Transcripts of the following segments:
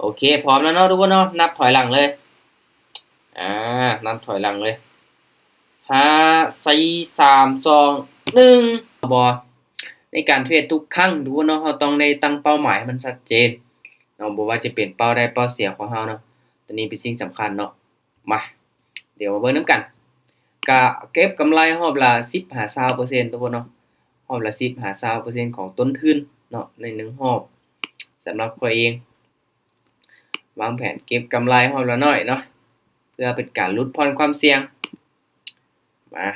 ໂອເຄ ພ້ອມແລ້ວເນາະທຸກຄົນເນາະ ນັບຖອຍຫຼັງເລີຍ ອາ ນັບຖອຍຫຼັງເລີຍ ຫ້າ ສີ່ ສາມ ສອງ ໜຶ່ງ ບໍ່ ໃນການເທຣດທຸກຄັ້ງທຸກຄົນເນາະ ເຮົາຕ້ອງໄດ້ຕັ້ງເປົ້າໝາຍໃຫ້ມັນຊັດເຈນເນາະ ບໍ່ວ່າຈະເປັນເປົ້າໄດ້ເປົ້າເສຍຂອງເຮົາເນາະ ຕົວນີ້ເປັນສິ່ງສຳຄັນເນາະ ມາ ດຽວມາເບິ່ງນຳກັນ ກະເກັບກຳໄລຮອບລະສິບຫາຊາວເປີເຊັນທຸກຄົນເນາະ ຮອບລະສິບຫາຊາວເປີເຊັນຂອງຕົ້ນທຶນເນາະ ໃນໜຶ່ງຮອບ ສຳລັບຂ້ອຍເອງ ວາງແຜນເກັບກຳໄລຮອບລະໜ້ອຍເນາະ ເພື່ອເປັນການຫຼຸດຜ່ອນຄວາມສ່ຽງ ມາ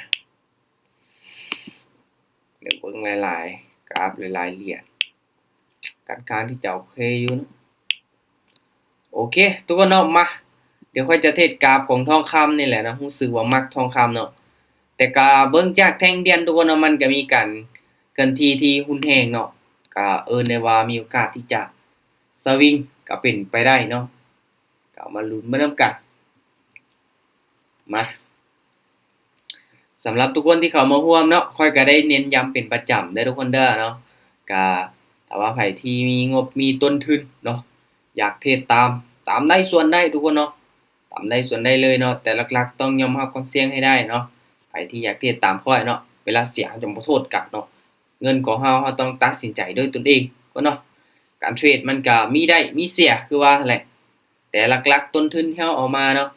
ດຽວເບິ່ງຫຼາຍໆ ກາຟຫຼາຍໆຫຼຽນ ຄ່ອນຂ້າງທີ່ຈະໂອເຄຢູ່ເນາະ ໂອເຄ ທຸກຄົນເນາະ ມາ ດຽວຂ້ອຍຈະເທດກາຟຂອງທອງຄຳນີ້ແຫຼະເນາະ ຮູ້ສຶກວ່າມັກທອງຄຳເນາະ ແຕ່ກະເບິ່ງຈາກແທ່ງທຽນທຸກຄົນເນາະ ມັນກະມີການເຄື່ອນທີ່ທີ່ຮຸນແຮງເນາະ ກະເອີ້ນໄດ້ວ່າມີໂອກາດທີ່ຈະສະວິງ ກະເປັນໄປໄດ້ເນາະ ກະມາລຸ້ນໄປນຳກັນ ມາ ສຳລັບທຸກຄົນທີ່ເຂົ້າມາຮ່ວມເນາະ ຂ້ອຍກະໄດ້ເນັ້ນຢ້ຳເປັນປະຈຳເດີທຸກຄົນເດີເນາະ ກະຖ້າວ່າໃຜທີ່ມີງົບມີຕົ້ນທຶນເນາະ ຢາກເທຣດຕາມ ຕາມໄດ້ສ່ວນໄດ້ທຸກຄົນເນາະ ຕາມໄດ້ສ່ວນໄດ້ເລີຍເນາະ ແຕ່ຫຼັກໆຕ້ອງຍອມຮັບຄວາມສ່ຽງໃຫ້ໄດ້ເນາະ ໃຜທີ່ຢາກເທຣດຕາມຂ້ອຍເນາະ ເວລາເສຍເຮົາຈະບໍ່ໂທດກັນເນາະ ເງິນຂອງເຮົາ ເຮົາຕ້ອງຕັດສິນໃຈດ້ວຍຕົນເອງກ່ອນເນາະ ການເທຣດມັນກະມີໄດ້ມີເສຍຄືວ່າຫັ້ນແຫຼະ ແຕ່ຫຼັກໆຕົ້ນທຶນທີ່ເຮົາເອົາມາເນາະ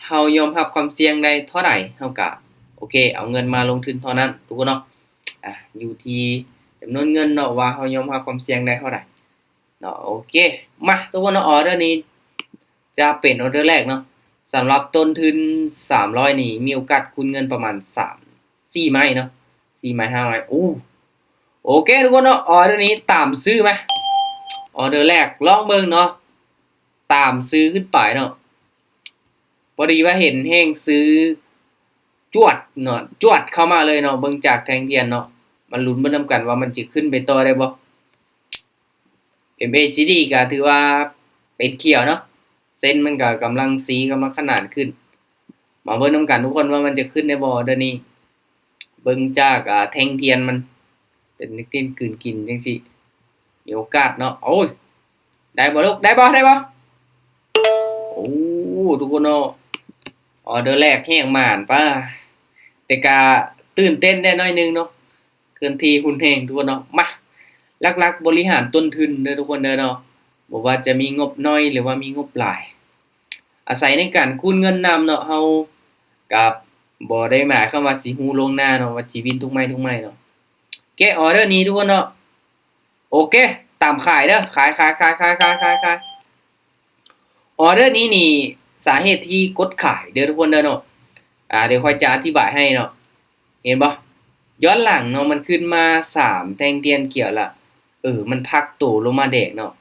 ເຮົາຍອມຮັບຄວາມສ່ຽງໄດ້ເທົ່າໃດ ເຮົາກະ ໂອເຄ ເອົາເງິນມາລົງທຶນເທົ່ານັ້ນທຸກຄົນເນາະ ອາ ຢູ່ທີ່ຈຳນວນເງິນເນາະ ວ່າເຮົາຍອມຮັບຄວາມສ່ຽງໄດ້ເທົ່າໃດເນາະ ໂອເຄ ມາ ທຸກຄົນເນາະ ອອເດີນີ້ຈະເປັນອອເດີແລກເນາະ ສຳລັບຕົ້ນທຶນສາມຮ້ອຍນີ້ ມີໂອກາດຄູນເງິນປະມານສາມ ສີ່ໄມ້ເນາະ ສີ່ໄມ້ ຫ້າໄມ້ ໂອ້ ໂອເຄ ທຸກຄົນເນາະ ອອເດີນີ້ຕາມຊື້ມາ ອອເດີແລກ ລອງເບິ່ງເນາະ ຕາມຊື້ຂຶ້ນໄປເນາະ ພໍດີວ່າເຫັນແຮງຊື້ຈວດເນາະ ຈວດເຂົ້າມາເລີຍເນາະ ເບິ່ງຈາກແທ່ງທຽນເນາະ ມາລຸ້ນເບິ່ງນຳກັນວ່າມັນຊິຂຶ້ນໄປຕໍ່ໄດ້ບໍ່ ເອັມເອຊີດີ ກະຖືວ່າເປັນຂຽວເນາະ ເສັ້ນມັນກະກຳລັງຊີ້ ກຳລັງຂະໜານຂຶ້ນ ມາເບິ່ງນຳກັນທຸກຄົນວ່າມັນຈະຂຶ້ນໄດ້ບໍ່ເດີນີ້ ເບິ່ງຈາກ ອາ ແທ່ງທຽນມັນ ເປັນເສັ້ນກືນກິນຈັ່ງຊີ້ ມີໂອກາດເນາະ ໂອ້ຍ ໄດ້ບໍ່ລູກ ໄດ້ບໍ່ ໄດ້ບໍ່ ໂອ້ ທຸກຄົນເນາະ ອອເດີແລກແຮງໝານປະ ແຕ່ກະຕື່ນເຕັ້ນແດ່ໜ້ອຍໜຶ່ງເນາະ ເຄື່ອນທີ່ຮຸນແຮງທຸກຄົນເນາະ ມາ ຫຼັກໆບໍລິຫານຕົ້ນທຶນເດີທຸກຄົນເດີເນາະ ບໍ່ວ່າຈະມີງົບໜ້ອຍ ຫຼືວ່າມີງົບຫຼາຍ ອາໄສໃນການຄູນເງິນນຳເນາະ ເຮົາກະບໍ່ໄດ້ໝາຍຄວາມວ່າຊິຮູ້ລ່ວງໜ້າເນາະ ວ່າຊິວິນທຸກໄມ້ທຸກໄມ້ເນາະ ແກະອອເດີນີ້ທຸກຄົນເນາະ ໂອເຄ ຕາມຂາຍເດີ ຂາຍ ຂາຍ ຂາຍ ຂາຍ ຂາຍ ຂາຍ ຂາຍ ອອເດີນີ້ນີ້ ສາເຫດທີ່ກົດຂາຍເດີທຸກຄົນເດີເນາະ ອາ ດຽວຂ້ອຍຈະອະທິບາຍໃຫ້ເນາະ ເຫັນບໍ່ ຍ້ອນຫຼັງເນາະ ມັນຂຶ້ນມາສາມແທ່ງທຽນຂຽວລະ ເອີ ມັນພັກໂຕລົງມາແດງເນາະ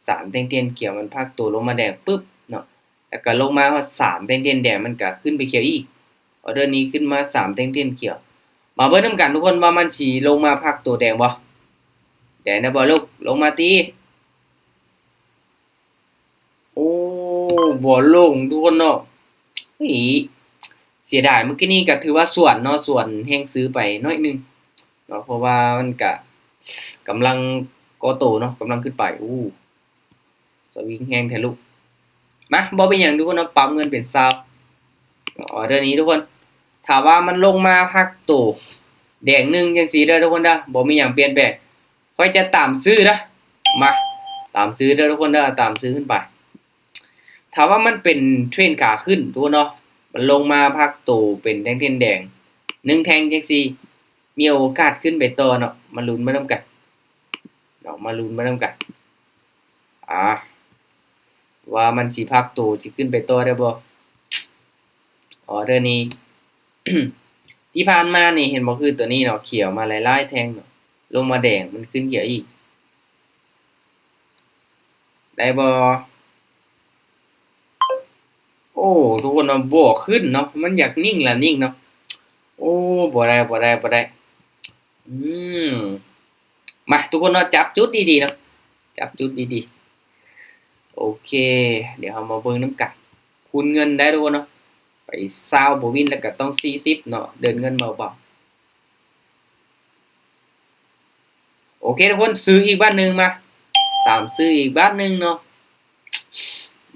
ສາມແທ່ງທຽນຂຽວ ມັນພັກໂຕລົງມາແດງປຶບເນາະ ແລ້ວກະລົງມາຮອດສາມແທ່ງທຽນແດງ ມັນກະຂຶ້ນໄປຂຽວອີກ ອອເດີນີ້ຂຶ້ນມາສາມແທ່ງທຽນຂຽວ ມາເບິ່ງນຳກັນທຸກຄົນວ່າມັນຊິລົງມາພັກໂຕແດງບໍ່ ແດງໄດ້ບໍ່ລູກ ລົງມາຕິ ໂອ້ ບໍ່ລົງທຸກຄົນເນາະ ເອີຍ ເສຍດາຍ ມື້ກີ້ນີ້ກະຖືວ່າສວນເນາະ ສວນແຮງຊື້ໄປໜ້ອຍໜຶ່ງເນາະ ເພາະວ່າມັນກະກຳລັງກໍ່ໂຕເນາະ ກຳລັງຂຶ້ນໄປ ໂອ້ ສະວິງແຮງແທ້ລູກ ມາ ບໍ່ເປັນຫຍັງທຸກຄົນເນາະ ປັບເງິນເປັນຊາວ ອອເດີນີ້ທຸກຄົນ ຖ້າວ່າມັນລົງມາພັກໂຕແດງໜຶ່ງຈັ່ງຊີ້ເດີທຸກຄົນເດີ ບໍ່ມີຫຍັງປ່ຽນແປງ ຂ້ອຍຈະຕາມຊື້ເດີ ມາ ຕາມຊື້ເດີທຸກຄົນເດີ ຕາມຊື້ຂຶ້ນໄປ ຖ້າວ່າມັນເປັນເທຣນຂາຂຶ້ນທຸກຄົນເນາະ ມັນລົງມາພັກໂຕເປັນແທ່ງທຽນແດງໜຶ່ງແທ່ງຈັ່ງຊີ້ ມີໂອກາດຂຶ້ນໄປຕໍ່ເນາະ ມາລຸ້ນໄປນຳກັນເນາະ ມາລຸ້ນໄປນຳກັນ ອາ ວ່າມັນຊິພັກໂຕ ຊິຂຶ້ນໄປຕໍ່ໄດ້ບໍ່ ອອເດີນີ້ ທີ່ຜ່ານມານີ້ ເຫັນບໍ່ ຄືໂຕນີ້ເນາະ ຂຽວມາຫຼາຍໆແທ່ງເນາະ ລົງມາແດງ ມັນຂຶ້ນຂຽວອີກ ໄດ້ບໍ່ ໂອ້ ທຸກຄົນເນາະ ບໍ່ຂຶ້ນເນາະ ມັນຢາກນິ່ງລະນິ່ງເນາະ ໂອ້ ບໍ່ໄດ້ ບໍ່ໄດ້ ບໍ່ໄດ້ ອືມ ມາ ທຸກຄົນເນາະ ຈັບຈຸດດີໆເນາະ ຈັບຈຸດດີໆ ໂອເຄ ດຽວເຮົາມາເບິ່ງນຳກັນ ຄູນເງິນໄດ້ທຸກຄົນເນາະ ໄປຊາວບໍ່ວິນ ແລ້ວກະຕ້ອງສີ່ສິບເນາະ ເດີນເງິນເບົາໆ ໂອເຄທຸກຄົນ ຊື້ອີກບາດໜຶ່ງ ມາ ຕາມຊື້ອີກບາດໜຶ່ງເນາະ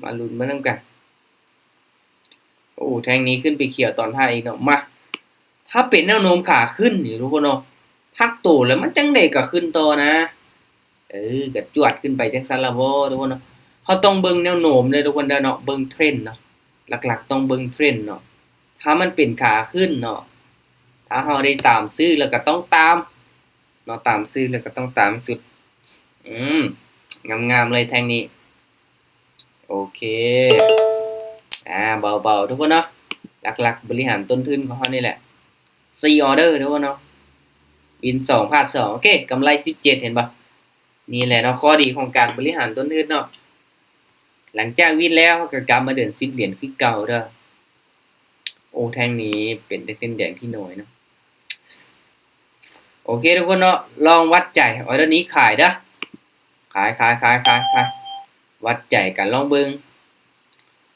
ມາລຸ້ນເບິ່ງນຳກັນ. ໂອ້ ແທ່ງນີ້ຂຶ້ນໄປຂຽວຕອນທ້າຍອີກເນາະ. ມາ ຖ້າເປັນແນວໂນ້ມຂາຂຶ້ນນີ້ທຸກຄົນເນາະ ພັກໂຕແລ້ວມັນຈັ່ງໃດກໍຂຶ້ນຕໍ່ນະ. ເອີ ກໍຈວດຂຶ້ນໄປຈັ່ງຊັ້ນລະບໍທຸກຄົນເນາະ. ເຮົາຕ້ອງເບິ່ງແນວໂນ້ມເດີທຸກຄົນເດີເນາະ ເບິ່ງເທຣນເນາະ ຫຼັກໆຕ້ອງເບິ່ງເທຣນເນາະ. ຖ້າມັນເປັນຂາຂຶ້ນເນາະ ຖ້າເຮົາໄດ້ຕາມຊື້ແລ້ວກໍຕ້ອງຕາມເນາະ ຕາມຊື້ແລ້ວກໍຕ້ອງຕາມສຸດ. ອືມ ງາມໆເລີຍແທ່ງນີ້. ໂອເຄ ອາ ເບົາໆທຸກຄົນເນາະ ຫຼັກໆບໍລິຫານຕົ້ນທຶນຂອງເຮົານີ້ແຫຼະ. ສີ່ອໍເດີທຸກຄົນເນາະ ວິນສອງ ພາດສອງ ໂອເຄ ກຳໄລສິບເຈັດ ເຫັນບໍ່? ນີ້ແຫຼະເນາະ ຂໍ້ດີຂອງການບໍລິຫານຕົ້ນທຶນເນາະ. ຫຼັງຈາກວິນແລ້ວ ເຮົາກໍກັບມາເດີນສິບຫຼຽນຄືເກົ່າເດີ. ໂອ້ ແທ່ງນີ້ເປັນເສັ້ນແດງທີ່ນ້ອຍເນາະ. ໂອເຄທຸກຄົນເນາະ ລອງວັດໃຈ ອໍເດີນີ້ຂາຍເດີ ຂາຍ ຂາຍ ຂາຍ ຂາຍ ຂາຍ ວັດໃຈກັນລອງເບິ່ງ.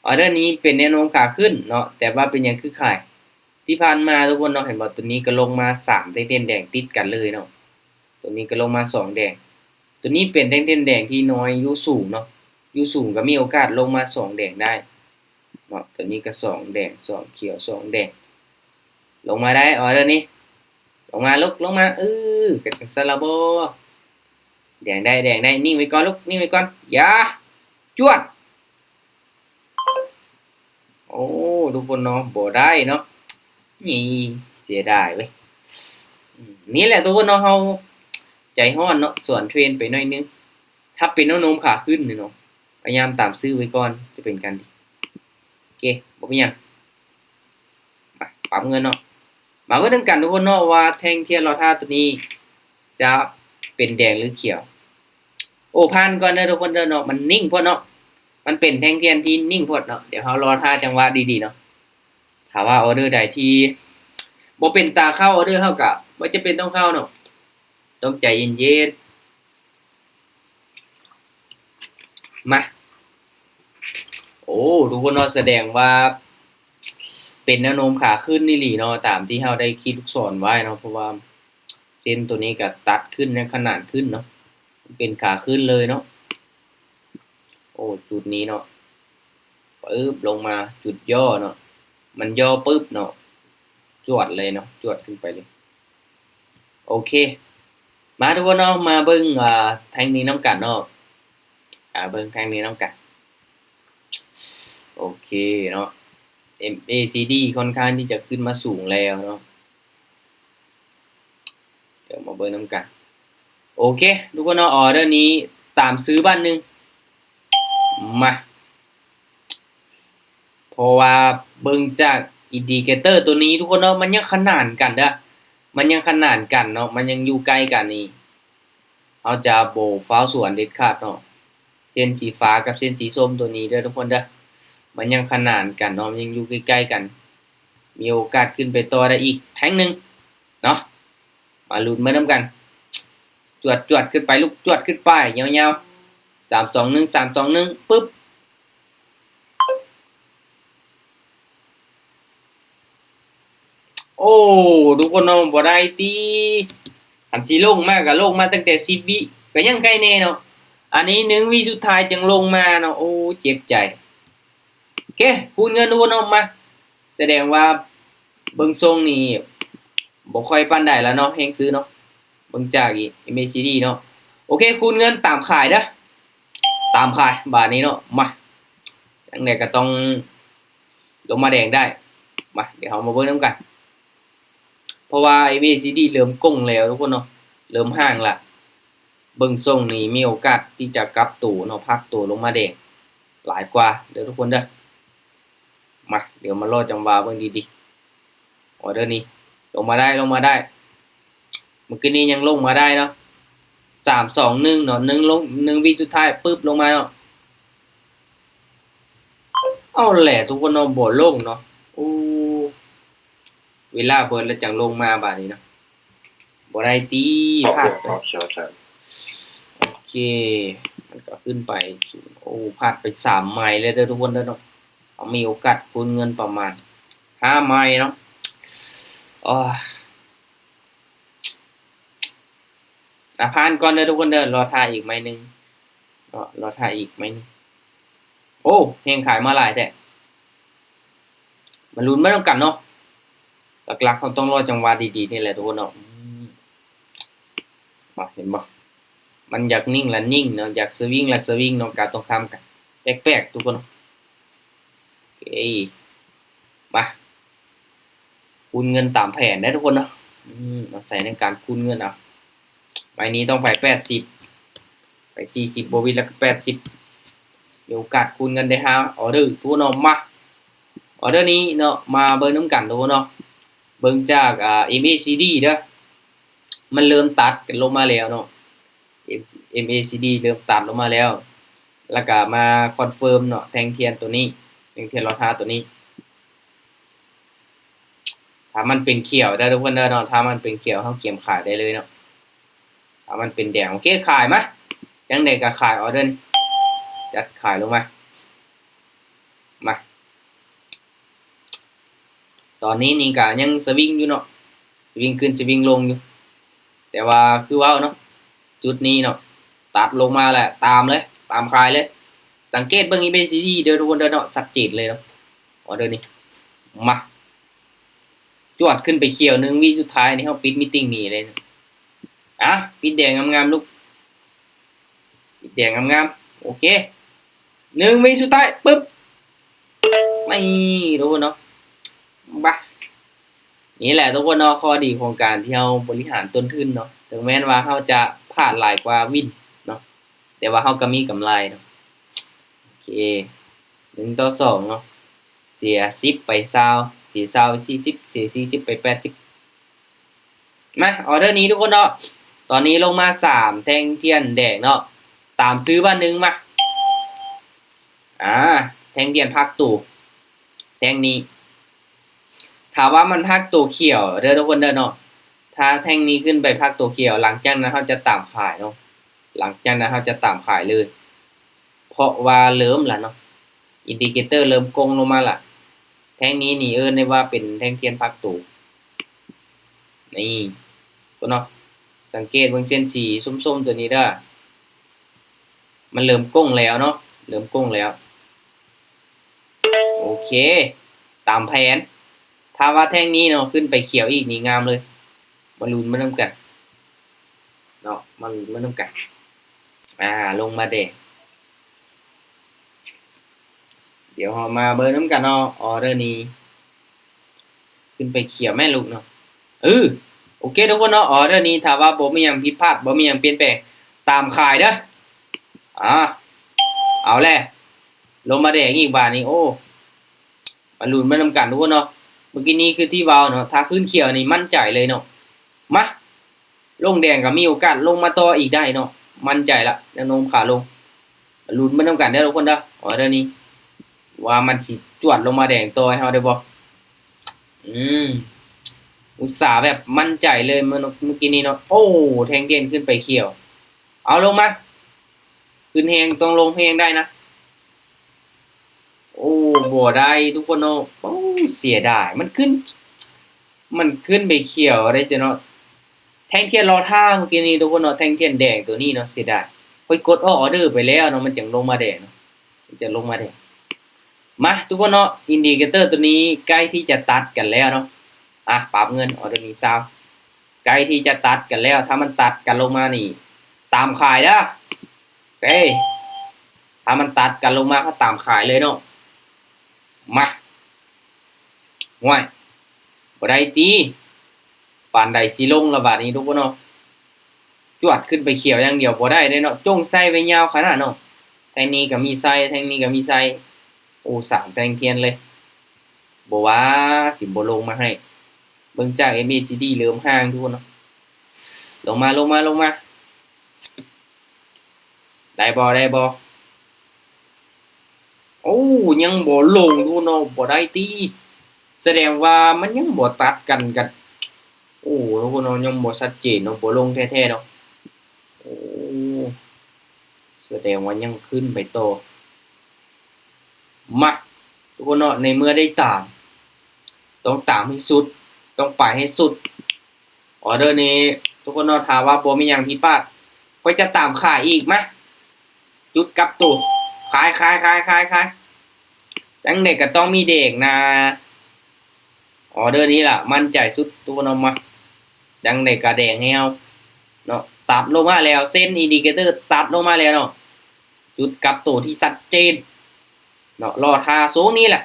ອໍເດີນີ້ເປັນແນວໂນ້ມຂາຂຶ້ນເນາະ ແຕ່ວ່າເປັນຫຍັງຄືຂາຍ? ທີ່ຜ່ານມາທຸກຄົນເນາະ ເຫັນບໍ່? ຕົວນີ້ກໍລົງມາສາມເສັ້ນແດງຕິດກັນເລີຍເນາະ ຕົວນີ້ກໍລົງມາສອງແດງ. ຕົວນີ້ເປັນເສັ້ນແດງທີ່ນ້ອຍ ຢູ່ສູງເນາະ ຢູ່ສູງກໍມີໂອກາດລົງມາສອງແດງໄດ້ເນາະ. ຕົວນີ້ກໍສອງແດງ ສອງຂຽວ ສອງແດງ ລົງມາໄດ້ ອໍເດີນີ້ ລົງມາລູກ ລົງມາ ເອີ ກໍຈັ່ງຊັ້ນລະບໍ ແດງໄດ້ ແດງໄດ້ ນິ່ງໄວ້ກ່ອນລູກ ນິ່ງໄວ້ກ່ອນ ຢ່າ ຈວດ. ໂອ້ ທຸກຄົນເນາະ ບໍ່ໄດ້ເນາະ ນີ້ ເສຍດາຍເວີຍ. ອືມ ນີ້ແຫຼະທຸກຄົນເນາະ ເຮົາໃຈຮ້ອນເນາະ ສວນເທຣນໄປໜ້ອຍໜຶ່ງ. ຖ້າເປັນແນວໂນ້ມຂາຂຶ້ນນີ້ເນາະ ພະຍາຍາມຕາມຊື້ໄວ້ກ່ອນ ຈະເປັນການດີ. ໂອເຄ ບໍ່ເປັນຫຍັງ ມາ ປັບເງິນເນາະ. ມາເບິ່ງນຳກັນທຸກຄົນເນາະ ວ່າແທ່ງທຽນລໍຖ້າຕົວນີ້ຈະເປັນແດງ ຫຼື ຂຽວ. ໂອ້ ຜ່ານກ່ອນເດີທຸກຄົນເດີເນາະ ມັນນິ່ງໂພດເນາະ ມັນເປັນແທ່ງທຽນທີ່ນິ່ງໂພດເນາະ. ດຽວເຮົາລໍຖ້າຈັງຫວະດີໆເນາະ. ຖ້າວ່າອໍເດີໃດທີ່ບໍ່ເປັນຕາເຂົ້າ ອໍເດີເຮົາກະບໍ່ຈຳເປັນຕ້ອງເຂົ້າເນາະ ຕ້ອງໃຈເຢັນໆ. ມາ ໂອ້ ທຸກຄົນເນາະ ສະແດງວ່າເປັນແນວໂນ້ມຂາຂຶ້ນອີ່ຫຼີເນາະ ຕາມທີ່ເຮົາໄດ້ຂີດລູກສອນໄວ້ເນາະ ເພາະວ່າເສັ້ນໂຕນີ້ກໍຕັດຂຶ້ນ ຍັງຂະໜານຂຶ້ນເນາະ ເປັນຂາຂຶ້ນເລີຍເນາະ. ໂອ້ ຈຸດນີ້ເນາະ ປຶບ ລົງມາ ຈຸດຫຍໍ້ເນາະ ມັນຫຍໍ້ປຶບເນາະ ຈວດເລີຍເນາະ ຈວດຂຶ້ນໄປເລີຍ. ໂອເຄ ມາທຸກຄົນເນາະ ມາເບິ່ງ ອ່າ ແທ່ງນີ້ນຳກັນເນາະ ມາເບິ່ງແທ່ງນີ້ນຳກັນ. ໂອເຄເນາະ ເອັມ ເອ ຊີ ດີ ຄ່ອນຂ້າງທີ່ຈະຂຶ້ນມາສູງແລ້ວເນາະ ດຽວມາເບິ່ງນຳກັນ. ໂອເຄ ທຸກຄົນເນາະ ອໍເດີນີ້ຕາມຊື້ບາດໜຶ່ງ ມາ ເພາະວ່າເບິ່ງຈາກອິນດິເຄເຕີຕົວນີ້ທຸກຄົນເນາະ ມັນຍັງຂະໜານກັນເດີ ມັນຍັງຂະໜານກັນເນາະ ມັນຍັງຢູ່ໃກ້ກັນນີ້ ເຮົາຈະບໍ່ຟ້າວສວນເດັດຂາດເນາະ. ເສັ້ນສີຟ້າກັບເສັ້ນສີສົ້ມຕົວນີ້ເດີທຸກຄົນເດີ ມັນຍັງຂະໜານກັນເນາະ ມັນຍັງຢູ່ໃກ້ໆກັນ ມີໂອກາດຂຶ້ນໄປຕໍ່ໄດ້ອີກແທ່ງໜຶ່ງເນາະ. ມາລຸ້ນໄປນຳກັນ ຈວດໆຂຶ້ນໄປລູກ ຈວດຂຶ້ນໄປຍາວໆ ສາມສອງໜຶ່ງ ສາມສອງໜຶ່ງ ປຶບ. ໂອ້ ທຸກຄົນເນາະ ບໍ່ໄດ້ຕິ ຄັນຊິລົງມາກໍລົງມາຕັ້ງແຕ່ສິບວິ ກໍຍັງໄຄແນ່ເນາະ ອັນນີ້ໜຶ່ງວິສຸດທ້າຍຈຶ່ງລົງມາເນາະ ໂອ້ ເຈັບໃຈ. ໂອເຄ ຄູນເງິນທຸກຄົນເນາະ ມາ ສະແດງວ່າເບິ່ງຊົງນີ້ບໍ່ຄ່ອຍປານໃດລະເນາະ ແຮງຊື້ເນາະ ເບິ່ງຈາກ ເອັມ ເອ ຊີ ດີ ເນາະ. ໂອເຄ ຄູນເງິນຕາມຂາຍເດີ ຕາມຂາຍບາດນີ້ເນາະ ມາ ຈັ່ງໃດກໍຕ້ອງລົງມາແດງໄດ້ ມາ ດຽວເຮົາມາເບິ່ງນຳກັນ ເພາະວ່າ ເອັມ ເອ ຊີ ດີ ເລີ່ມກົງແລ້ວທຸກຄົນເນາະ ເລີ່ມຫ່າງລະ ເບິ່ງຊົງນີ້ມີໂອກາດທີ່ຈະກັບໂຕເນາະ ພັກໂຕລົງມາແດງຫຼາຍກວ່າເດີທຸກຄົນເດີ. ມາ ດຽວມາລໍຈັງຫວະເບິ່ງດີໆ ອໍເດີນີ້ລົງມາໄດ້ ລົງມາໄດ້ ເມື່ອກີ້ນີ້ຍັງລົງມາໄດ້ເນາະ ສາມສອງໜຶ່ງເນາະ ໜຶ່ງລົງ ໜຶ່ງວິສຸດທ້າຍ ປຶບ ລົງມາເນາະ. ເອົາແຫຼະທຸກຄົນເນາະ ບໍ່ລົງເນາະ ໂອ້ ເວລາເບິດແລ້ວຈັ່ງລົງມາບາດນີ້ເນາະ ບໍ່ໄດ້ຕິ ພາດໄປ ໂອເຄ ມັນກໍຂຶ້ນໄປສູງ ໂອ້ ພາດໄປສາມໄມແລ້ວເດີທຸກຄົນເດີເນາະ. ເຮົາມີໂອກາດຄູນເງິນປະມານຫ້າໄມເນາະ ໂອ້ຍ ອ່ະ ຜ່ານກ່ອນເດີທຸກຄົນເດີ ລໍຖ້າອີກໄມໜຶ່ງເນາະ ລໍຖ້າອີກໄມໜຶ່ງ. ໂອ ໂອ້ ແຮງຂາຍມາຫຼາຍແທ້. ມາລຸ້ນໄປນຳກັນເນາະ. ຫຼັກໆ ເຮົາຕ້ອງລໍຈັງຫວະດີໆ ນີ້ແຫຼະທຸກຄົນເນາະ. ອືມ ມາ ເຫັນບໍ່? ມັນຢາກນິ່ງລະນິ່ງເນາະ, ຢາກສະວິງລະສະວິງເນາະ, ການຕົງຂ້າມກັນ ແປກໆ ທຸກຄົນເນາະ. ໂອເຄ ມາ ຄູນເງິນຕາມແຜນເດີທຸກຄົນເນາະ. ອືມ ອາໄສໃນການຄູນເງິນເອົາ. ໄມ້ນີ້ຕ້ອງໄປແປດສິບ ໄປສີ່ສິບ ບໍ່ວິດແລ້ວກໍແປດສິບ ມີໂອກາດຄູນເງິນໄດ້ຫ້າອໍເດີທຸກຄົນເນາະ. ມາ ອໍເດີນີ້ເນາະ ມາເບິ່ງນຳກັນທຸກຄົນເນາະ. ເບິ່ງຈາກ ອ່າ ເອັມເອຊີດີເດີ ມັນເລີ່ມຕັດກັນລົງມາແລ້ວເນາະ. ເອັມ ເອັມເອຊີດີເລີ່ມຕັດລົງມາແລ້ວ ແລ້ວກໍມາຄອນເຟີມເນາະ ແທ່ງທຽນໂຕນີ້ ແທ່ງທຽນລໍທ່າໂຕນີ້. ຖ້າມັນເປັນຂຽວເດີທຸກຄົນເດີເນາະ, ຖ້າມັນເປັນຂຽວ ເຮົາກຽມຂາຍໄດ້ເລີຍເນາະ. ຖ້າມັນເປັນແດງ ໂອເຄ ຂາຍມາ, ຈັ່ງໃດກໍຂາຍອໍເດີນີ້ ຈັດຂາຍລົງມາ. ມາ ຕອນນີ້ນີ້ກໍຍັງສະວິງຢູ່ເນາະ, ສະວິງຂຶ້ນສະວິງລົງຢູ່, ແຕ່ວ່າຄືເວົ້າເນາະ ຈຸດນີ້ເນາະ ຕັດລົງມາແລ້ວ ຕາມເລີຍ ຕາມຂາຍເລີຍ. ສັງເກດເບິ່ງ ເອັມເອຊີດີເດີທຸກຄົນເດີເນາະ, ຊັດເຈນເລີຍເນາະ ອໍເດີນີ້. ມາ ຈວດຂຶ້ນໄປຂຽວ ໜຶ່ງວິສຸດທ້າຍນີ້ ເຮົາປິດມີຕິງໜີເລີຍ. ອ່ະ ປິດແດງງາມໆ ລູກ ປິດແດງງາມໆ. ໂອເຄ ໜຶ່ງວິສຸດທ້າຍ ປຶບ ນີ້ ທຸກຄົນເນາະ. ບາ ນີ້ແຫຼະທຸກຄົນເນາະ ຂໍ້ດີຂອງການທີ່ເຮົາບໍລິຫານຕົ້ນທຶນເນາະ, ເຖິງແມ່ນວ່າເຮົາຈະພາດຫຼາຍກວ່າວິນເນາະ ແຕ່ວ່າເຮົາກໍມີກຳໄລເນາະ. ໂອເຄ ໜຶ່ງຕໍ່ສອງເນາະ, ເສຍສິບໄປຊາວ ເສຍຊາວໄປສີ່ສິບ ເສຍສີ່ສິບໄປແປດສິບ. ມາ ອໍເດີນີ້ທຸກຄົນເນາະ, ຕອນນີ້ລົງມາສາມແທ່ງທຽນແດງເນາະ, ຕາມຊື້ບາດໜຶ່ງ. ມາ ອ່າ ແທ່ງທຽນພັກໂຕ ແທ່ງນີ້ ຖ້າວ່າມັນພັກໂຕຂຽວເດີທຸກຄົນເດີເນາະ, ຖ້າແທ່ງນີ້ຂຶ້ນໄປພັກໂຕຂຽວ ຫຼັງຈາກນັ້ນເຮົາຈະຕາມຂາຍເນາະ, ຫຼັງຈາກນັ້ນເຮົາຈະຕາມຂາຍເລີຍ ເພາະວ່າເລີ່ມລະເນາະ, ອິນດິເຄເຕີເລີ່ມກົງລົງມາລະ. ແທ່ງນີ້ນີ້ເອີ້ນໄດ້ວ່າເປັນແທ່ງທຽນພັກໂຕ ນີ້ພຸ້ນເນາະ. ສັງເກດເບິ່ງເສັ້ນສີສົ້ມໆ ຕົວນີ້ເດີ, ມັນເລີ່ມກົງແລ້ວເນາະ ເລີ່ມກົງແລ້ວ. ໂອເຄ ຕາມແຜນ. ຖ້າວ່າແທ່ງນີ້ເນາະ ຂຶ້ນໄປຂຽວອີກນີ້ງາມເລີຍ. ມາລຸ້ນໄປນຳກັນເນາະ ມາລຸ້ນໄປນຳກັນ. ອ່າ ລົງມາແດງ. ດຽວເຮົາມາເບິ່ງນຳກັນເນາະ ອໍເດີນີ້ ຂຶ້ນໄປຂຽວແມ່ນລູກເນາະ. ເອີ ໂອເຄທຸກຄົນເນາະ, ອໍເດີນີ້ຖ້າວ່າບໍ່ມີຫຍັງຜິດພາດ ບໍ່ມີຫຍັງປ່ຽນແປງ ຕາມຂາຍເດີ. ອ່າ ເອົາແຫຼະ ລົງມາແດງອີກບາດນີ້. ໂອ້ ມາລຸ້ນໄປນຳກັນທຸກຄົນເນາະ. ເມື່ອກີ້ນີ້ຄືທີ່ເວົ້າເນາະ, ຖ້າຂຶ້ນຂຽວນີ້ໝັ້ນໃຈເລີຍເນາະ. ມາ ລົງແດງກໍມີໂອກາດລົງມາຕໍ່ອີກໄດ້ເນາະ, ໝັ້ນໃຈລະ ແນວໂນ້ມຂາລົງ. ມາລຸ້ນໄປນຳກັນເດີທຸກຄົນເດີ ອໍເດີນີ້ ວ່າມັນຊິຈວດລົງມາແດງຕໍ່ໃຫ້ເຮົາໄດ້ບໍ່. ອືມ ອຸດສາແບບໝັ້ນໃຈເລີຍເມື່ອ ເມື່ອກີ້ນີ້ເນາະ. ໂອ້ ແທ່ງທຽນຂຶ້ນໄປຂຽວ. ເອົາລົງມາ ຂຶ້ນແຮງ ຕ້ອງລົງແຮງໄດ້ນະ. ໂອ້ ບໍ່ໄດ້ທຸກຄົນເນາະ. ໂອ້ ເສຍດາຍ ມັນຂຶ້ນ ມັນຂຶ້ນໄປຂຽວໄດ້ເຈົ້າເນາະ. ແທ່ງທຽນລໍຖ້າເມື່ອກີ້ນີ້ທຸກຄົນເນາະ, ແທ່ງທຽນແດງຕົວນີ້ເນາະ ເສຍດາຍ. ຂ້ອຍກົດອອກອໍເດີໄປແລ້ວເນາະ, ມັນຈັ່ງລົງມາແດງເນາະ, ມັນຈັ່ງລົງມາແດງ. ມາ ທຸກຄົນເນາະ, ອິນດິເຄເຕີຕົວນີ້ໃກ້ທີ່ຈະຕັດກັນແລ້ວເນາະ. ອ່ະ ປັບເງິນ ອໍເດີນີ້ຊາວ ໃກ້ທີ່ຈະຕັດກັນແລ້ວ. ຖ້າມັນຕັດກັນລົງມານີ້ ຕາມຂາຍເດີ. ເອີ ຖ້າມັນຕັດກັນລົງມາ ເຮົາຕາມຂາຍເລີຍເນາະ. ມາ ຫ້ວຍ ບໍ່ໄດ້ຕິ ປານໃດຊິລົງລະບາດນີ້ທຸກຄົນເນາະ. ຈວດຂຶ້ນໄປຂຽວຢ່າງດຽວບໍ່ໄດ້ເດ້ເນາະ, ຈົ່ງໃສ່ໄວ້ຍາວຂະໜາດເນາະ. ແທ່ງນີ້ກໍມີໃສ່ ແທ່ງນີ້ກໍມີໃສ່. ໂອ້ ສາມແທ່ງທຽນເລີຍ. ບໍ່ວ່າຊິບໍ່ລົງມາໃຫ້. ເບິ່ງຈາກເອັມເອຊີດີເລີ່ມຫ່າງທຸກຄົນເນາະ. ລົງມາ ລົງມາ ລົງມາ. ໄດ້ບໍ່ ໄດ້ບໍ່? ໂອ້ ຍັງບໍ່ລົງຢູ່ເນາະ, ບໍ່ໄດ້ຕິ. ສະແດງວ່າມັນຍັງບໍ່ຕັດກັນກັບ ໂອ້ ທຸກຄົນເນາະ, ຍັງບໍ່ຊັດເຈນເນາະ, ບໍ່ລົງແທ້ໆເນາະ. ໂອ້ ສະແດງວ່າຍັງຂຶ້ນໄປຕໍ່. ມາ ທຸກຄົນເນາະ, ໃນເມື່ອໄດ້ຕາມ ຕ້ອງຕາມໃຫ້ສຸດ, ຕ້ອງໄປໃຫ້ສຸດ. ອໍເດີນີ້ທຸກຄົນເນາະ, ຖ້າວ່າບໍ່ມີຫຍັງຜິດພາດ ຂ້ອຍຈະຕາມຂາຍອີກ. ມາ ຈຸດກັບໂຕ ຂາຍ ຂາຍ ຂາຍ ຂາຍ ຂາຍ ຈັ່ງໃດກໍຕ້ອງມີແດງນາ. ອໍເດີນີ້ລະໝັ້ນໃຈສຸດ ທຸກຄົນເນາະ. ມາ ຈັ່ງໃດກໍແດງແລ້ວເນາະ ຕັດລົງມາແລ້ວ ເສັ້ນອິນດິເຄເຕີຕັດລົງມາແລ້ວເນາະ ຈຸດກັບໂຕທີ່ຊັດເຈນເນາະ. ລໍຖ້າຊ່ວງນີ້ແຫຼະ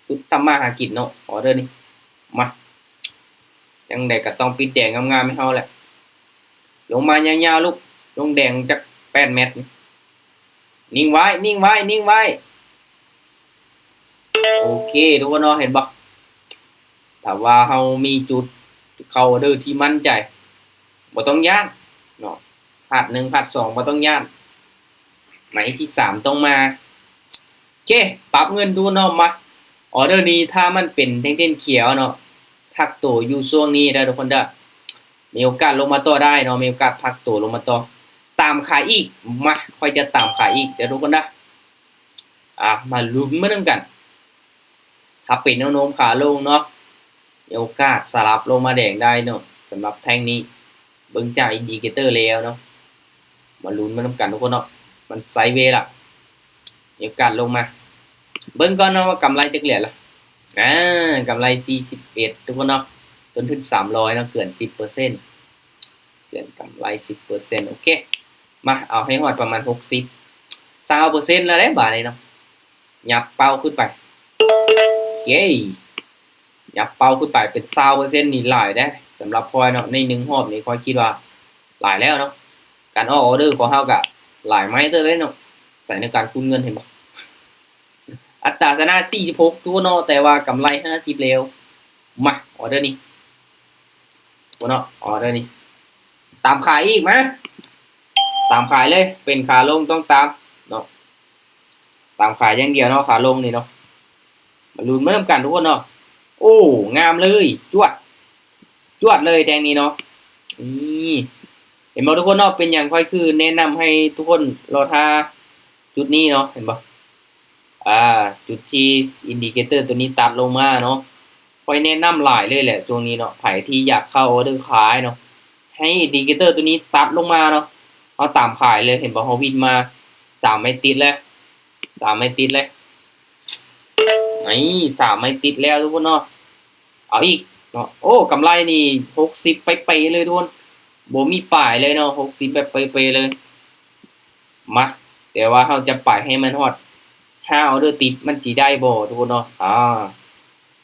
ຈຸດທຳມາຫາກິນເນາະ ອໍເດີນີ້. ມາ ຈັ່ງໃດກໍຕ້ອງປິດແດງງາມໆໃຫ້ເຮົາແຫຼະ. ລົງມາຍາວໆ ລູກ ລົງແດງຈັກແປດແມັດ. ນິ່ງໄວ້ ນິ່ງໄວ້ ນິ່ງໄວ້. ໂອເຄ ທຸກຄົນເນາະ ເຫັນບໍ່? ຖ້າວ່າເຮົາມີຈຸດເຂົ້າອໍເດີທີ່ໝັ້ນໃຈ ບໍ່ຕ້ອງຢ້ານເນາະ. ພາດໜຶ່ງ ພາດສອງ ບໍ່ຕ້ອງຢ້ານ. ໄມ້ທີສາມຕ້ອງມາ. ໂອເຄ ປັບເງິນ ທຸກຄົນເນາະ. ມາ ອໍເດີນີ້ ຖ້າມັນເປັນແທ່ງຂຽວເນາະ ພັກໂຕຢູ່ຊ່ວງນີ້ເດີ ທຸກຄົນເດີ. ມີໂອກາດລົງມາຕໍ່ໄດ້ເນາະ ມີໂອກາດພັກໂຕລົງມາຕໍ່. ຕາມຂາຍອີກ. ມາ ຂ້ອຍຈະຕາມຂາຍອີກເດີ ທຸກຄົນເດີ. ອ່າ ມາລຸ້ນມານຳກັນ. ຖ້າເປັນແນວໂນ້ມຂາລົງເນາະ ມີໂອກາດສະຫຼັບລົງມາແດງໄດ້ເນາະ. ສຳລັບແທ່ງນີ້ ເບິ່ງຈາກອິນດິເຄເຕີແລ້ວເນາະ. ມາລຸ້ນມານຳກັນ ທຸກຄົນເນາະ. ມັນໄຊເວລະ ມີໂອກາດລົງມາ. ເບິ່ງກ່ອນເນາະວ່າກຳໄລຈັກຫຼຽນລະ. ອາ ກຳໄລສີ່ສິບເອັດ ທຸກຄົນເນາະ. ຕົ້ນທຶນສາມຮ້ອຍເນາະ ເກີນສິບເປີເຊັນ ເກີນກຳໄລສິບເປີເຊັນ. ໂອເຄ ມາ ເອົາໃຫ້ຮອດປະມານຫົກສິບ ຊາວເປີເຊັນແລ້ວເດ້ບາດນີ້ເນາະ. ຫຍັບເປົ້າຂຶ້ນໄປ. ເຢ້ ຫຍັບເປົ້າຂຶ້ນໄປເປັນຊາວເປີເຊັນນີ້ຫຼາຍເດ້ ສຳລັບຂ້ອຍເນາະ. ໃນໜຶ່ງຮອບນີ້ຂ້ອຍຄິດວ່າຫຼາຍແລ້ວເນາະ. ການອອກອໍເດີຂອງເຮົາກະຫຼາຍໄມ້ເຕີບເດ້ເນາະ. ໃສ່ໃນການຄູນເງິນ ເຫັນບໍ່? ອັດຕາຊະນະສີ່ສິບຫົກ ທຸກຄົນເນາະ ແຕ່ວ່າກຳໄລຫ້າສິບແລ້ວ. ມາ ອໍເດີນີ້ ທຸກຄົນເນາະ ອໍເດີນີ້ ຕາມຂາຍອີກ. ມາ ຕາມຂາຍເລີຍ ເປັນຂາລົງຕ້ອງຕາມເນາະ. ຕາມຂາຍຢ່າງດຽວເນາະ ຂາລົງນີ້ເນາະ. ມາລຸ້ນມານຳກັນ ທຸກຄົນເນາະ. ໂອ້ ງາມເລີຍ ຈວດ ຈວດເລີຍແທ່ງນີ້ເນາະ. ນີ້ ເຫັນບໍ່ ທຸກຄົນເນາະ? ເປັນຫຍັງຂ້ອຍຄືແນະນຳໃຫ້ທຸກຄົນລໍຖ້າຈຸດນີ້ເນາະ ເຫັນບໍ່? ອ່າ ຈຸດທີ່ອິນດິເຄເຕີຕົວນີ້ຕັດລົງມາເນາະ. ຂ້ອຍແນະນຳຫຼາຍເລີຍແຫຼະຊ່ວງນີ້ເນາະ. ໃຜທີ່ຢາກເຂົ້າອໍເດີຂາຍເນາະ ໃຫ້ອິນດິເຄເຕີຕົວນີ້ຕັດລົງມາເນາະ ເຮົາຕາມຂາຍເລີຍ. ເຫັນບໍ່? ເຮົາວິນມາສາມໄມ້ຕິດແລ້ວ ສາມໄມ້ຕິດເລີຍ. ນີ້ ສາມໄມ້ຕິດແລ້ວ ທຸກຄົນເນາະ. ເອົາອີກເນາະ. ໂອ້ ກຳໄລນີ້ຫົກສິບໄປໆເລີຍ ທຸກຄົນ. ບໍ່ມີປາຍເລີຍເນາະ ຫົກສິບແບບເປເລີຍ. ມາ ແຕ່ວ່າເຮົາຈະໄປໃຫ້ມັນຮອດຫ້າອໍເດີຕິດ ມັນຊິໄດ້ບໍ່ ທຸກຄົນເນາະ? ອ່າ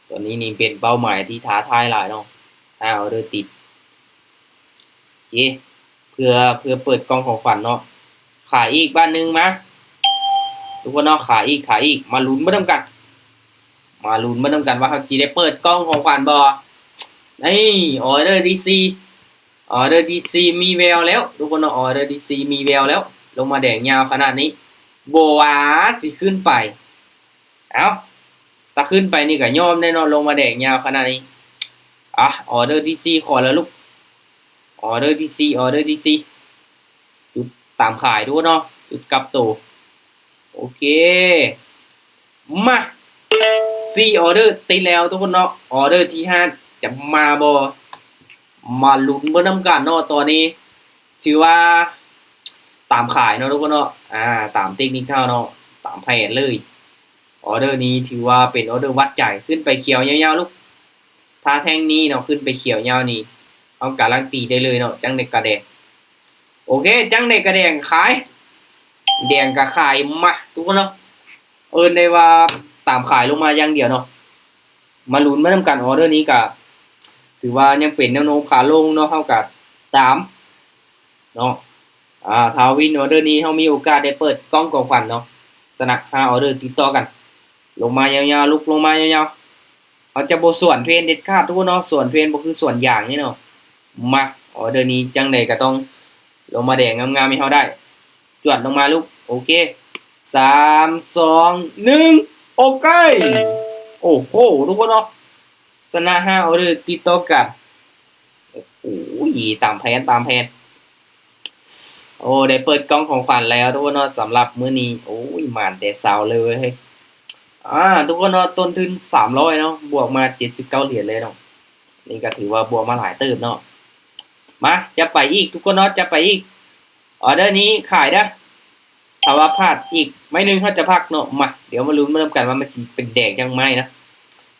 ຕົວນີ້ນີ້ເປັນເປົ້າໝາຍທີ່ທ້າທາຍຫຼາຍເນາະ ຫ້າອໍເດີຕິດ. ໂອເຄ ເພື່ອ ເພື່ອເປີດກ່ອງຂອງຂວັນເນາະ. ຂາຍອີກບາດໜຶ່ງ ມາ ທຸກຄົນເນາະ. ຂາຍອີກ ຂາຍອີກ. ມາລຸ້ນໄປນຳກັນ ມາລຸ້ນໄປນຳກັນວ່າເຮົາຊິໄດ້ເປີດກ່ອງຂອງຂວັນບໍ່. ນີ້ ອໍເດີທີສີ່ ອໍເດີທີສີ່ມີແວວແລ້ວ ທຸກຄົນເນາະ. ອໍເດີທີສີ່ມີແວວແລ້ວ ລົງມາແດງຍາວຂະໜາດນີ້ ບໍ່ວ່າຊິຂຶ້ນໄປ. ເອົ້າ ຖ້າຂຶ້ນໄປນີ້ກໍຍອມແນ່ເນາະ ລົງມາແດງຍາວຂະໜາດນີ້. ອ່ະ ອໍເດີທີສີ່ຂໍແລ້ວລູກ ອໍເດີທີສີ່ ອໍເດີທີສີ່ ຈຸດຕາມຂາຍ ທຸກຄົນເນາະ ຈຸດກັບໂຕ. ໂອເຄ ມາ ສີ່ອໍເດີຕິດແລ້ວ ທຸກຄົນເນາະ. ອໍເດີທີຫ້າຈະມາບໍ່? ມາລຸ້ນເບິ່ງນຳກັນເນາະ. ຕອນນີ້ຖືວ່າຕາມຂາຍເນາະ ທຸກຄົນເນາະ. ອ່າ ຕາມເຕັກນິກເຮົາເນາະ ຕາມແຜນເລີຍ. ອໍເດີນີ້ຖືວ່າເປັນອໍເດີວັດໃຈ ຂຶ້ນໄປຂຽວຍາວໆລູກ. ຖ້າແທ່ງນີ້ເນາະ ຂຶ້ນໄປຂຽວຍາວນີ້ ເຮົາກາລັນຕີໄດ້ເລີຍເນາະ ຈັ່ງໃດກະແດງ. ໂອເຄ ຈັ່ງໃດກະແດງຂາຍ ແດງກະຂາຍ. ມາ ທຸກຄົນເນາະ ເອີ້ນໄດ້ວ່າຕາມຂາຍລົງມາຢ່າງດຽວເນາະ. ມາລຸ້ນໄປນຳກັນ. ອໍເດີນີ້ກະຖືວ່າຍັງເປັນແນວໂນ້ມຂາລົງເນາະ ເຮົາກະຕາມເນາະ. ອ່າ ຖ້າເຮົາວິນອໍເດີນີ້ ເຮົາມີໂອກາດໄດ້ເປີດກ່ອງຂອງຂວັນເນາະ ຊະນະຫ້າອໍເດີຕິດຕໍ່ກັນ. ລົງມາຍາວໆ ລຸກລົງມາຍາວໆ. ເຮົາຈະບໍ່ສວນເພນເດັດຂາດ ທຸກຄົນເນາະ. ສວນເພນບໍ່ຄືສວນຢາງນີ້ເນາະ. ມາ ອໍເດີນີ້ຈັ່ງໃດກະຕ້ອງລົງມາແດງງາມໆໃຫ້ເຮົາໄດ້. ຈວດລົງມາລູກ. ໂອເຄ ສາມ ສອງ ໜຶ່ງ ໂອເຄ. ໂອ້ໂຫ ທຸກຄົນເນາະ ຊະນະຫ້າອໍເດີຕິດຕໍ່ກັນ. ໂອ້ຍ ຕາມແຜນ ຕາມແຜນ. ໂອ້ ໄດ້ເປີດກ່ອງຂອງຂວັນແລ້ວ ທຸກຄົນເນາະ ສຳລັບມື້ນີ້. ໂອ້ຍ ໝານແຕ່ເຊົ້າເລີຍເວີ້ຍ. ອ່າ ທຸກຄົນເນາະ ຕົ້ນທຶນສາມຮ້ອຍເນາະ ບວກມາເຈັດສິບເກົ້າຫຼຽນເລີຍເນາະ. ນີ້ກະຖືວ່າບວກມາຫຼາຍເຕີບເນາະ. ມາ ຈະໄປອີກ ທຸກຄົນເນາະ ຈະໄປອີກ. ອໍເດີນີ້ຂາຍເດີ້. ຖ້າວ່າພາດອີກໄມ້ໜຶ່ງ ເຮົາຈະພັກເນາະ. ມາ ດຽວມາລຸ້ນມານຳກັນວ່າມັນຊິເປັນແດງຈັກໄມ້ນະ,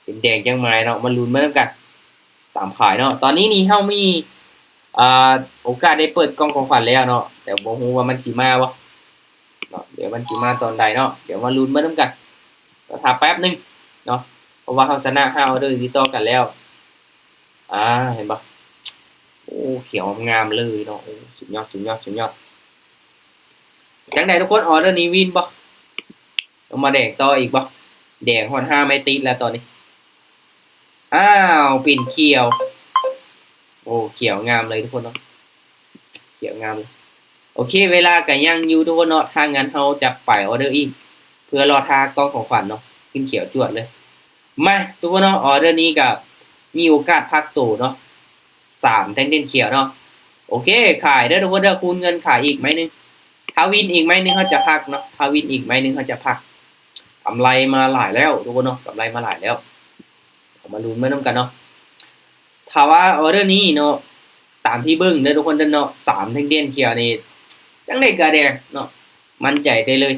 ເປັນແດງຈັກໄມ້ເນາະ, ມາລຸ້ນມານຳກັນ. ຕາມຂາຍເນາະ. ຕອນນີ້ນີ້ເຮົາມີ ອ່າ ໂອກາດໄດ້ເປີດກ່ອງຂອງຂວັນແລ້ວເນາະ, ແຕ່ບໍ່ຮູ້ວ່າມັນຊິມາບໍ່ເນາະ, ດຽວມັນຊິມາຕອນໃດເນາະ, ດຽວມາລຸ້ນເບິ່ງນຳກັນ. ກໍຖ້າແປັບໜຶ່ງເນາະ, ເພາະວ່າເຮົາຊະນະຫ້າອອເດີຕິດຕໍ່ກັນແລ້ວ. ອ່າ ເຫັນບໍ່? ໂອ້ ຂຽວງາມເລີຍເນາະ. ໂອ້ ສຸດຍອດ ສຸດຍອດ ສຸດຍອດ. ຈັ່ງໃດທຸກຄົນ, ອອເດີນີ້ວິນບໍ່? ຕ້ອງມາແດງຕໍ່ອີກບໍ່? ແດງຮອດຫ້າໄມ້ຕິດແລ້ວຕອນນີ້. ອ້າວ ປິ່ນຂຽວ. ໂອ້ ຂຽວງາມເລີຍທຸກຄົນເນາະ, ຂຽວງາມເລີຍ. ໂອເຄ ເວລາກໍຍັງຢູ່ທຸກຄົນເນາະ, ຖ້າຊັ້ນເຮົາຈະໄປອອເດີອີກ ເພື່ອລໍຖ້າກ່ອງຂອງຂວັນເນາະ. ຂຶ້ນຂຽວຈວດເລີຍ. ມາ ທຸກຄົນເນາະ, ອອເດີນີ້ກໍມີໂອກາດພັກໂຕເນາະ, ສາມແທ່ງເດັ່ນຂຽວເນາະ. ໂອເຄ ຂາຍເດີທຸກຄົນເດີ, ຄູນເງິນຂາຍອີກໄມ້ໜຶ່ງ. ຖ້າວິນອີກໄມ້ໜຶ່ງເຮົາຈະພັກເນາະ, ຖ້າວິນອີກໄມ້ໜຶ່ງເຮົາຈະພັກ. ກຳໄລມາຫຼາຍແລ້ວທຸກຄົນເນາະ, ກຳໄລມາຫຼາຍແລ້ວ. ເຮົາມາລຸ້ນໄປນຳກັນເນາະ. ຖ້າວ່າອອເດີນີ້ເນາະ, ຕາມທີ່ເບິ່ງເດີທຸກຄົນເດີເນາະ, ສາມແທ່ງເດັ່ນຂຽວນີ້ ຈັ່ງໃດກໍແດງເນາະ, ໝັ້ນໃຈໄດ້ເລີຍ.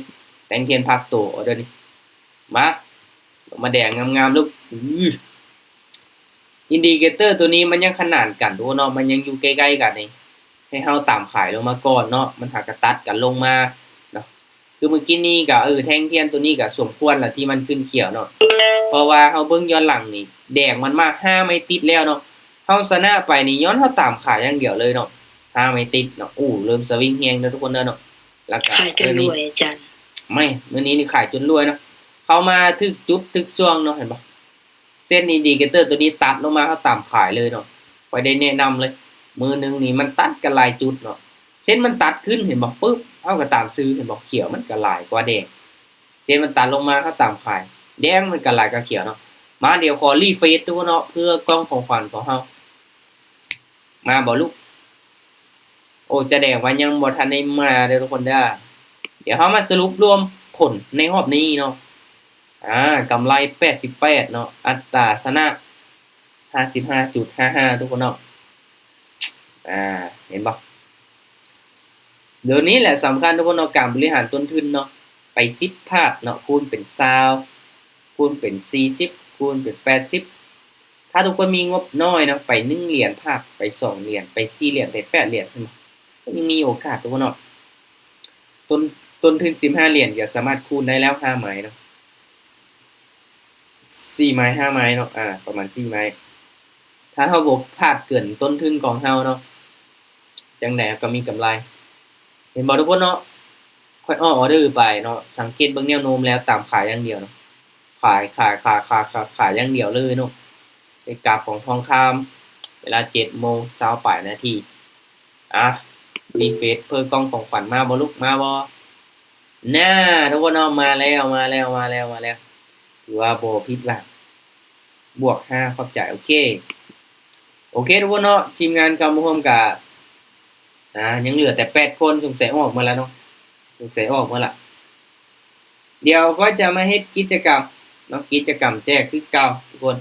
ແທ່ງເດັ່ນພັກໂຕອອເດີນີ້. ມາ ລົງມາແດງງາມໆລູກ. ອື ອິນດິເຄເຕີຕົວນີ້ມັນຍັງຂະໜານກັນທຸກຄົນເນາະ, ມັນຍັງຢູ່ໃກ້ໆກັນນີ້. ໃຫ້ເຮົາຕາມຂາຍລົງມາກ່ອນເນາະ, ມັນຫາກະຕັດກັນລົງມາເນາະ. ຄືມື້ກີ້ນີ້ກະ ເອີ ແທ່ງທຽນຕົວນີ້ກະສົມຄວນລະທີ່ມັນຂຶ້ນຂຽວເນາະ, ເພາະວ່າເຮົາເບິ່ງຍ້ອນຫຼັງນີ້ ແດງມັນມາຫ້າໄມ້ຕິດແລ້ວເນາະ. ເຮົາຊະນະໄປນີ້ຍ້ອນເຮົາຕາມຂາຍຢ່າງດຽວເລີຍເນາະ, ຫ້າໄມ້ຕິດເນາະ. ໂອ້ ເລີ່ມສະວິງແຮງເດີທຸກຄົນເດີເນາະ. ແລ້ວກະ ຂາຍຈົນລວຍອາຈານ. ແມ່ນ ມື້ນີ້ນີ້ຂາຍຈົນລວຍເນາະ, ເຂົ້າມາຖືກຈຸດຖືກຊ່ວງເນາະ, ເຫັນບໍ່? ເສັ້ນອິນດິເຄເຕີຕົວນີ້ຕັດລົງມາ ເຮົາຕາມຂາຍເລີຍເນາະ. ຂ້ອຍໄດ້ແນະນຳເລີຍ, ມື້ໜຶ່ງນີ້ມັນຕັດກັນຫຼາຍຈຸດເນາະ. ເສັ້ນມັນຕັດຂຶ້ນ ເຫັນບໍ່? ປຶບ ເຮົາກໍຕາມຊື້ ເຫັນບໍ່? ຂຽວມັນກໍຫຼາຍກວ່າແດງ. ເສັ້ນມັນຕັດລົງມາ ເຮົາຕາມຂາຍ, ແດງມັນກໍຫຼາຍກວ່າຂຽວເນາະ. ມາ ດຽວຂໍຣີເຟຣຊດູເນາະ ເພື່ອກ່ອງຂອງຂວັນຂອງເຮົາ. ມາບໍ່ລູກ? ໂອ້ ຈະແດງວ່າຍັງບໍ່ທັນໄດ້ມາເດີທຸກຄົນເດີ. ດຽວເຮົາມາສະຫຼຸບລວມຜົນໃນຮອບນີ້ເນາະ. ອາ ກຳໄລແປດສິບແປດເນາະ, ອັດຕາຊະນະຫ້າສິບຫ້າຈຸດຫ້າຫ້າ ທຸກຄົນເນາະ. ອາ ເຫັນບໍ່? ໂດຍນີ້ແຫຼະສຳຄັນທຸກຄົນເນາະ, ການບໍລິຫານຕົ້ນທຶນເນາະ, ໄປສິບພາດເນາະ, ຄູນເປັນຊາວ, ຄູນເປັນສີ່ສິບ, ຄູນເປັນແປດສິບ. ຖ້າທຸກຄົນມີງົບນ້ອຍເນາະ, ໄປໜຶ່ງຫຼຽນພາດ, ໄປສອງຫຼຽນ, ໄປສີ່ຫຼຽນ, ໄປແປດຫຼຽນ, ເຫັນບໍ່? ກໍຍັງມີໂອກາດທຸກຄົນເນາະ. ຕົ້ນ ຕົ້ນທຶນສິບຫ້າຫຼຽນ ກໍສາມາດຄູນໄດ້ແລ້ວຫ້າໄມ້ເນາະ. ສີ່ໄມ້ ຫ້າໄມ້ເນາະ, ອາ ປະມານສີ່ໄມ້. ຖ້າເຮົາບໍ່ພາດເກີນຕົ້ນທຶນຂອງເຮົາເນາະ, ຈັ່ງໃດເຮົາກໍມີກຳໄລ. ເຫັນບໍ່ທຸກຄົນເນາະ? ຂ້ອຍອອກອອເດີໄປເນາະ, ສັງເກດເບິ່ງແນວໂນ້ມແລ້ວຕາມຂາຍຢ່າງດຽວເນາະ. ຂາຍ ຂາຍ ຂາຍ ຂາຍ ຂາຍ ຂາຍຢ່າງດຽວເລີຍເນາະ. ເປັນກາບຂອງທອງຄຳ ເວລາເຈັດໂມງຊາວປາຍນາທີ. ອາ ຣີເຟຣຊເພື່ອກ່ອງຂອງຂວັນມາບໍ່ລູກ? ມາບໍ່? ນາ ທຸກຄົນເນາະ, ມາແລ້ວ ມາແລ້ວ ມາແລ້ວ ມາແລ້ວ. ຖືວ່າບໍ່ຜິດຫວັງ. ບວກຫ້າ ຂອບໃຈ. ໂອເຄ ໂອເຄທຸກຄົນເນາະ, ທີມງານເຂົ້າມາຮ່ວມກະ ອາ ຍັງເຫຼືອແຕ່ແປດຄົນ, ສົງໄສອອກໝົດລະເນາະ, ສົງໄສອອກໝົດລະ. ດຽວຂ້ອຍຈະມາເຮັດກິດຈະກຳເນາະ, ກິດຈະກຳແຈກຄືເກົ່າທຸກຄົນ,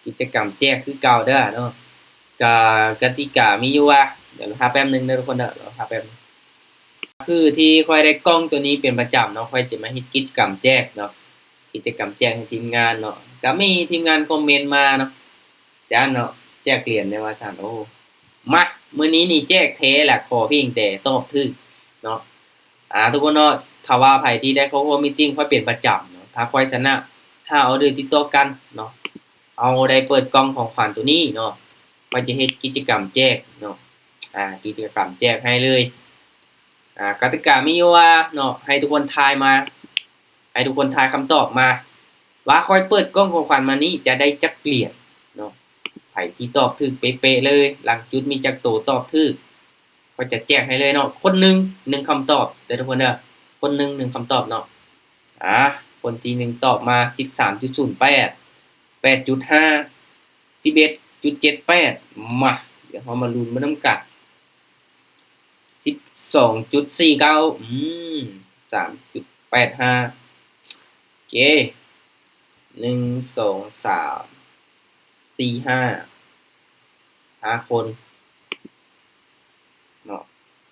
ກິດຈະກຳແຈກຄືເກົ່າເດີເນາະ. ກະ ກະຕິກາມີຢູ່ວ່າ ດຽວຖ້າແປັບໜຶ່ງເດີທຸກຄົນເດີ, ລໍຖ້າແປັບໜຶ່ງ. ຄືທີ່ຂ້ອຍໄດ້ກ່ອງຕົວນີ້ເປັນປະຈຳເນາະ, ຂ້ອຍຈະມາເຮັດກິດຈະກຳແຈກເນາະ, ກິດຈະກຳແຈກໃຫ້ທີມງານເນາະ. ກະມີທີມງານຄອມເມັນມາເນາະ, ຈານເນາະ ແຈກຫຼຽນແດ່ວ່າຊັ້ນ. ໂອ້ ມາ ມື້ນີ້ນີ້ແຈກແທ້ລະ, ຂໍພຽງແຕ່ຕອບຖືກເນາະ. ອາ ທຸກຄົນເນາະ, ຖ້າວ່າໃຜທີ່ໄດ້ເຂົ້າຮ່ວມມີດຕິງຂ້ອຍເປັນປະຈຳເນາະ, ຖ້າຂ້ອຍຊະນະຫ້າອອເດີຕິດຕໍ່ກັນເນາະ, ເຮົາໄດ້ເປີດກ່ອງຂອງຂວັນຕົວນີ້ເນາະ, ຂ້ອຍຈະເຮັດກິດຈະກຳແຈກເນາະ, ອາ ກິດຈະກຳແຈກໃຫ້ເລີຍ. ອາ ກະຕິກາມີຢູ່ວ່າເນາະ, ໃຫ້ທຸກຄົນທາຍມາ, ໃຫ້ທຸກຄົນທາຍຄຳຕອບມາ ວ່າຂ້ອຍເປີດກ່ອງຂອງຂວັນມານີ້ຈະໄດ້ຈັກຫຼຽນເນາະ. ໃຜທີ່ຕອບຖືກເປະໆເລີຍ, ຫຼັງຈຸດມີຈັກໂຕຕອບຖືກ, ຂ້ອຍຈະແຈກໃຫ້ເລີຍເນາະ. ຄົນໜຶ່ງ ໜຶ່ງຄຳຕອບເດີທຸກຄົນເດີ, ຄົນໜຶ່ງ ໜຶ່ງຄຳຕອບເນາະ. ອາ ຄົນທີໜຶ່ງຕອບມາ ສິບສາມຈຸດສູນແປດ, ແປດຈຸດຫ້າ, ສິບເອັດຈຸດເຈັດແປດ. ມາ ດຽວເຮົາມາລຸ້ນໄປນຳກັນ. ສິບສອງຈຸດສີ່ເກົ້າ, ອືມ ສາມຈຸດແປດຫ້າ. ໂອເຄ ໜຶ່ງ ສອງ ສາມ ສີ່ ຫ້າ ຫ້າຄົນເນາະ.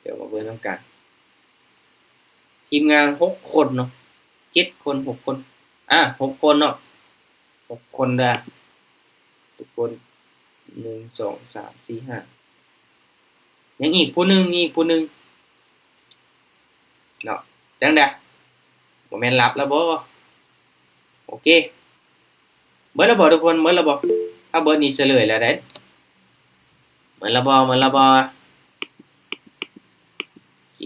ດຽວມາເບິ່ງນຳກັນ. ທີມງານຫົກຄົນເນາະ ເຈັດຄົນ ຫົກຄົນ ອາ ຫົກຄົນເນາະ ຫົກຄົນເດີ້ທຸກຄົນ ໜຶ່ງ ສອງ ສາມ ສີ່ ຫ້າ ຍັງອີກຜູ້ໜຶ່ງ ມີອີກຜູ້ໜຶ່ງເນາະ ຈັ່ງໃດ ບໍ່ແມ່ນຫຼັບແລ້ວບໍ? ໂອເຄ ເບິດແລ້ວບໍທຸກຄົນ ເບິດແລ້ວບໍ? ຖ້າເບິດນີ້ສະເຫຼີຍແລ້ວເດ້ ເໝິດລະບໍ່ ເໝິດລະບໍ່? ໂອເຄ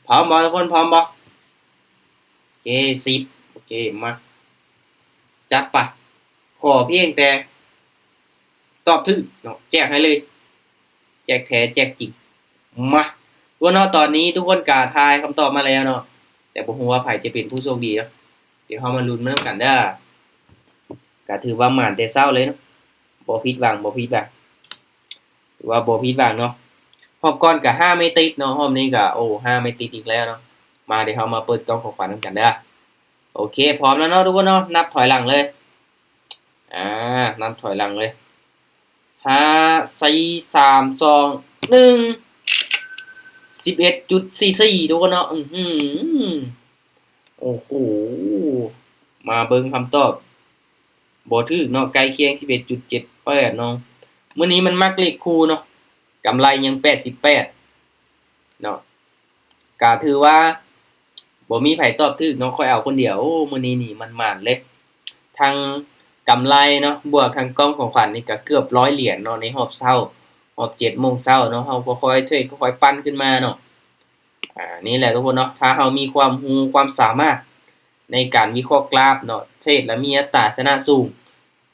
ພ້ອມບໍ່ທຸກຄົນ ພ້ອມບໍ່? ໂອເຄ ສິບ ໂອເຄ ມາ ຈັດໄປ ຂໍພຽງແຕ່ຕອບຖືກເນາະ ແຈກໃຫ້ເລີຍ ແຈກແທ້ແຈກຈິງ ມາ ທຸກຄົນເນາະ ຕອນນີ້ທຸກຄົນກະທາຍຄຳຕອບມາແລ້ວເນາະ ແຕ່ບໍ່ຮູ້ວ່າໃຜຈະເປັນຜູ້ໂຊກດີເນາະ ດຽວເຮົາມາລຸ້ນນຳກັນເດີ້ ກະຖືວ່າໝານແຕ່ເຊົ້າເລີຍເນາະ ບໍ່ຜິດຫວັງ ບໍ່ຜິດຫວັງ ຖືວ່າບໍ່ຜິດຫວັງເນາະ ຮອບກ່ອນກະຫ້າໄມ້ຕິດເນາະ ຮອບນີ້ກະ ໂອ້ ຫ້າໄມ້ຕິດອີກແລ້ວເນາະ ມາ ດຽວເຮົາມາເປີດກ່ອງຂອງຂວັນນຳກັນເດີ້ ໂອເຄ ພ້ອມແລ້ວເນາະທຸກຄົນເນາະ ນັບຖອຍຫຼັງເລີຍ ອາ ນັບຖອຍຫຼັງເລີຍ ຫ້າ ສີ່ ສາມ ສອງ ໜຶ່ງ ສິບເອັດຈຸດສີ່ສີ່ ທຸກຄົນເນາະ ອືຫື ໂອ້ໂຫ ມາເບິ່ງຄຳຕອບ ບໍ່ຖືກເນາະ ໃກ້ຄຽງ ສິບເອັດຈຸດເຈັດແປດເນາະ ມື້ນີ້ມັນມັກເລກຄູ່ເນາະ ກຳໄລຍັງແປດສິບແປດເນາະ ກະຖືວ່າບໍ່ມີໃຜຕອບຖືກເນາະ ຂ້ອຍເອົາຄົນດຽວ ໂອ້ ມື້ນີ້ນີ້ໝານໆເລີຍ ທັງກຳໄລເນາະ ບວກທັງກ່ອງຂອງຂວັນນີ້ກະເກືອບຮ້ອຍຫຼຽນເນາະ ໃນຮອບເຊົ້າ ຮອບເຈັດໂມງເຊົ້າເນາະ ເຮົາຄ່ອຍໆເທຣດ ຄ່ອຍໆປັ່ນຂຶ້ນມາເນາະ ອາ ນີ້ແຫຼະທຸກຄົນເນາະ ຖ້າເຮົາມີຄວາມຮູ້ຄວາມສາມາດໃນການວິເຄາະກຣາຟເນາະ ເທຣດແລ້ວມີອັດຕາຊະນະສູງ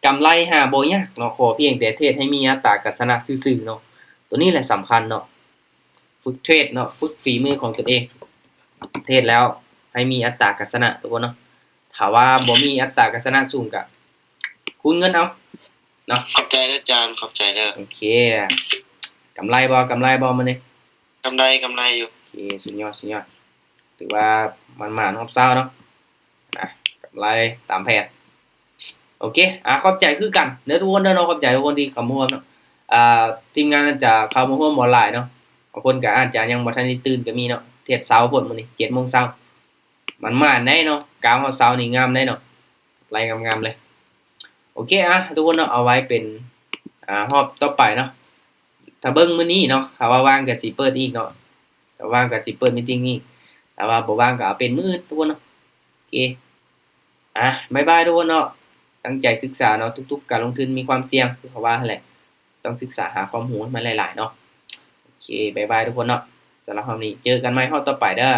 ກຳໄລຫາບໍ່ຍາກເນາະ ຂໍພຽງແຕ່ເທຣດໃຫ້ມີອັດຕາການຊະນະຊື່ໆເນາະ ໂຕນີ້ແຫຼະສຳຄັນເນາະ ຝຶກເທຣດເນາະ ຝຶກຝີມືຂອງຕົນເອງ ເທຣດແລ້ວໃຫ້ມີອັດຕາການຊະນະທຸກຄົນເນາະ ຖ້າວ່າບໍ່ມີອັດຕາການຊະນະສູງກະຄູນເງິນເອົາເນາະ ຂອບໃຈເດີ້ອາຈານ ຂອບໃຈເດີ້ ໂອເຄ ກຳໄລບໍ່ ກຳໄລບໍ່ມື້ນີ້? ກຳໄລ ກຳໄລຢູ່ ໂອເຄ ສຸດຍອດ ສຸດຍອດ ຖືວ່າໝານໆຮອບເຊົ້າເນາະ ນະ ກຳໄລຕາມແຜນ ໂອເຄ ອາ ຂອບໃຈຄືກັນເດີ້ທຸກຄົນເດີ້ເນາະ ຂອບໃຈທຸກຄົນທີ່ເຂົ້າມາຮ່ວມເນາະ ອາ ທີມງານອາດຈະເຂົ້າມາຮ່ວມບໍ່ຫຼາຍເນາະ ບາງຄົນກະອາດຈະຍັງບໍ່ທັນໄດ້ຕື່ນກະມີເນາະ ເທຣດເຊົ້າໂພດມື້ນີ້ ເຈັດໂມງເຊົ້າ ໝານໆໄດ໋ເນາະ ກ້າວຮອດເຊົ້ານີ້ງາມໄດ໋ເນາະ ໄລ່ງາມໆເລີຍ ໂອເຄ ອາ ທຸກຄົນເນາະ ເອົາໄວ້ເປັນ ອາ ຮອບຕໍ່ໄປເນາະ ຖ້າເບິ່ງມື້ນີ້ເນາະ ຖ້າວ່າວ່າງກະຊິເປີດອີກເນາະ ຖ້າວ່າງກະຊິເປີດມີດຕິງອີກ ຖ້າວ່າບໍ່ວ່າງກະເອົາເປັນມື້ອື່ນທຸກຄົນເນາະ ໂອເຄ ອາ ບາຍບາຍທຸກຄົນເນາະ ຕັ້ງໃຈສຶກສາເນາະ ທຸກໆການລົງທຶນມີຄວາມສ່ຽງ ຄືເຂົາວ່າຫັ້ນແຫຼະ ຕ້ອງສຶກສາຫາຄວາມຮູ້ໃຫ້ມັນຫຼາຍໆເນາະ ໂອເຄ ບາຍບາຍທຸກຄົນເນາະ ສຳລັບຮອບນີ້ ເຈີກັນໃໝ່ຮອບຕໍ່ໄປເດີ້.